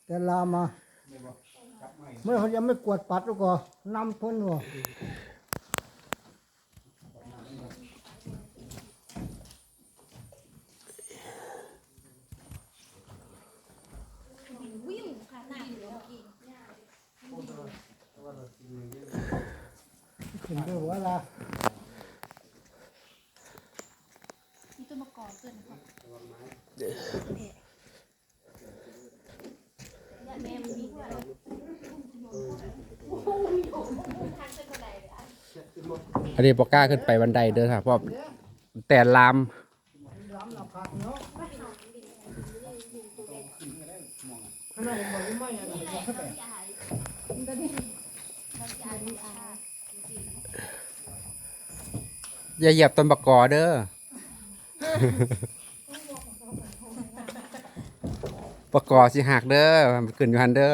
ແຕ່ລາມມາ ເມື່ອເຂົາຍັງໄມ່ກວດປັດ ແລ້ວກໍນຳເພິ່ນວ່າ ຂຶ້ນໄປຫົວລະ ມີຕົ້ນມະກອກເກີດນະຄອບ ອັນນີ້ບໍ່ກ້າຂຶ້ນໄປບັນໄດເດີ ຖ້າ ເພາະແຕ່ລາມ ຢ່າຢຽບຕົ້ນບັກກອເດີ ບັກກອຊິຫັກເດີ ມັນຂຶ້ນຢູ່ຫັ້ນເດີ.